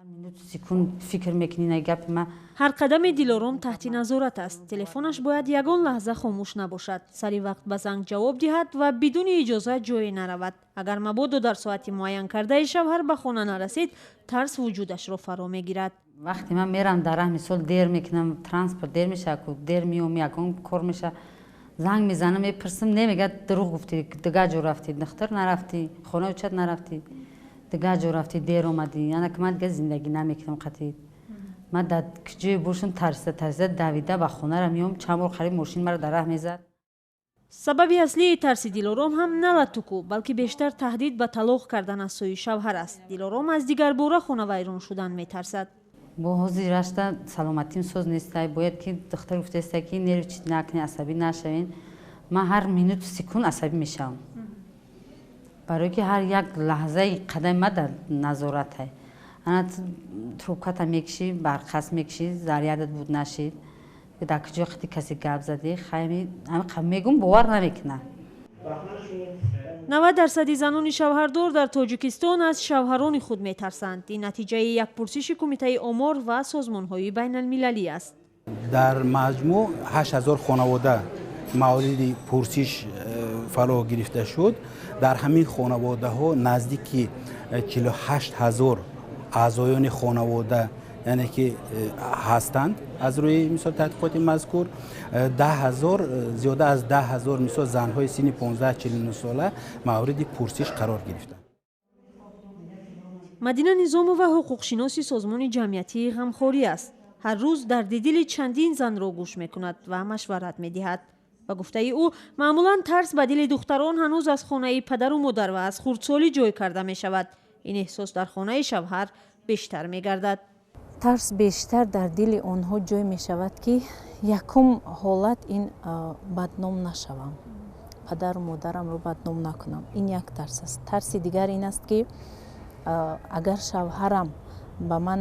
Минуту секунд фикр мекунӣ на гапи ман. Ҳар қадами Дилором таҳти назорат аст. Телефонаш бояд ягон лаҳза хомӯш набошад, сари вақт ба занг ҷавоб диҳад ва бидуни иҷоза ҷое наравад. Агар мабодо дар соати муайянкардаи шавҳар ба хона нарасид, тарс вуҷудашро фаро мегирад. Вақте ман мерам дар раҳ, мисол, дер мекунам, транспорт дер мешавад, ку дер меом, ягон кор мешавад, занг мезанам, мепурсам, не, мегӯяд, дурӯғ гуфтӣ, дигар ҷо рафтӣ, духтар нарафтӣ, хонаи очат нарафтӣ, дигар ҷо рафтӣ, дер омадӣ. Яъне ки ман дигар зиндагӣ намекунам қатъи. Ман дар ҷое бошам, тарсида тарсида давида ба хонара меом. Чанд бор қариб мошин маро дар раҳ мезад. Сабаби аслии тарси Дилором ҳам на латукӯб, балки бештар таҳдид ба талоқ кардан аз сӯи шавҳар аст. Дилором аз дигарбора хонавайрон шудан метарсад. Бо ҳозир рашта саломатим соз нестай. Бояд ки духтар гуфтаеста, ки нервничать накунӣ, асабӣ нашавен. Ман ҳар минуту секунд асабӣ мешавам, барое ки ҳар як лаҳзаи қадами ман дар назоратай. Ана трубката мекишӣ, барқас мекишӣ, зарядат буд нашид, дар куҷо қити касе гап задӣ. Хайми мегум, бовар намекунад. 90 дарсади занони шавҳардор дар Тоҷикистон аз шавҳарони худ метарсанд. Ин натиҷаи як пурсиши Кумитаи омор ва созмонҳои байналмилалӣ аст. Дар маҷмӯъ 8000 хонавода мавриди пурсиш фаро гирифта шуд. Дар ҳамин хонаводаҳо наздики 48 000 аъзоёни хонавода, яъне ки ҳастанд. Аз рӯи мисол таҳқиқоти мазкур, 10 000, зиёда аз 10 000, мисол, занҳои синни 15-49 сола мавриди пурсиш қарор гирифтанд. Мадина Низомова ҳуқуқшиноси созмони ҷамъиятии «Ғамхорӣ» аст. Ҳар рӯз дарди дили чандин занро гӯш мекунад ва машварат медиҳад. Ба гуфтаи ӯ, маъмулан тарс ба дили духтарон ҳанӯз аз хонаи падару модар ва аз хурдсолӣ ҷой карда мешавад. Ин эҳсос дар хонаи шавҳар бештар мегардад. Тарс бештар дар дили онҳо ҷой мешавад, ки якум ҳолат ин бадном нашавам, падару модарамро бадном накунам. Ин як тарс аст. Тарси дигар ин аст, ки агар шавҳарам ба ман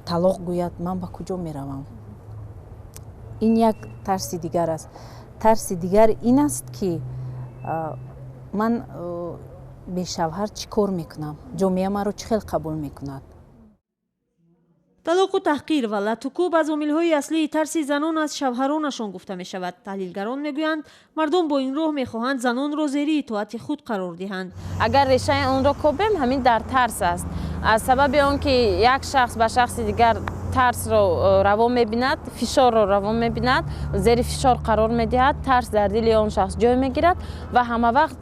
талоқ гӯяд, ман ба куҷо меравам? Ин як тарси дигар аст. Тарси дигар ин аст, ки ман бешавҳар чӣ кор мекунам, ҷомеа маро чӣ хел қабул мекунад. Талоқу таҳқир ва латукӯб аз омилҳои аслии тарси занон аз шавҳаронашон гуфта мешавад. Таҳлилгарон мегӯянд, мардон бо ин роҳ мехоҳанд занонро зери итоати худ қарор диҳанд. Агар решаи онро кобем, ҳамин дар тарс аст. Аз сабаби он ки як шахс ба шахси дигар тарсро раво мебинад, фишорро раво мебинад, зери фишор қарор медиҳад, тарс дар дили он шахс ҷой мегирад ва ҳамавақт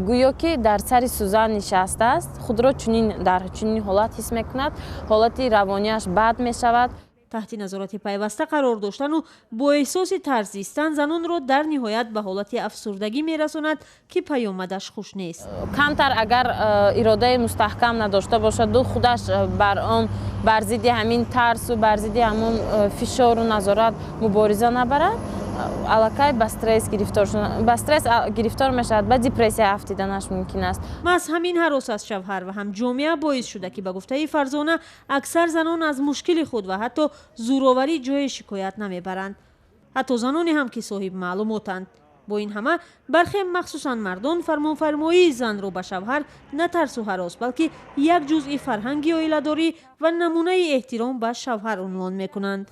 гӯё ки дар сари сӯзан нишастааст, худро чунин дар чунин ҳолат ҳис мекунад, ҳолати равонияш бад мешавад. Таҳти назорати пайваста қарор доштану бо эҳсоси тарс зистан занонро дар ниҳоят ба ҳолати афсурдагӣ мерасонад, ки паёмадаш хуш нест. Камтар агар иродаи мустаҳкам надошта бошаду худаш бар он, бар зидди ҳамин тарсу бар зидди ҳамон фишору назорат мубориза набарад, аллакай ба стресс гирифтор мешавад, ба депрессия афтиданаш мумкин аст. Маҳз ҳамин ҳарос аз шавҳар ва ҳам ҷомеа боис шуда, ки ба гуфтаи Фарзона, аксар занон аз мушкили худ ва ҳатто зӯроварӣ ҷое шикоят намебаранд, ҳатто заноне ҳам, ки соҳиби маълумотанд. Бо ин ҳама, бархе, махсусан мардон, фармонфармоии занро ба шавҳар на тарсу ҳарос, балки як ҷузъи фарҳанги оиладорӣ ва намунаи эҳтиром ба шавҳар унвон мекунанд.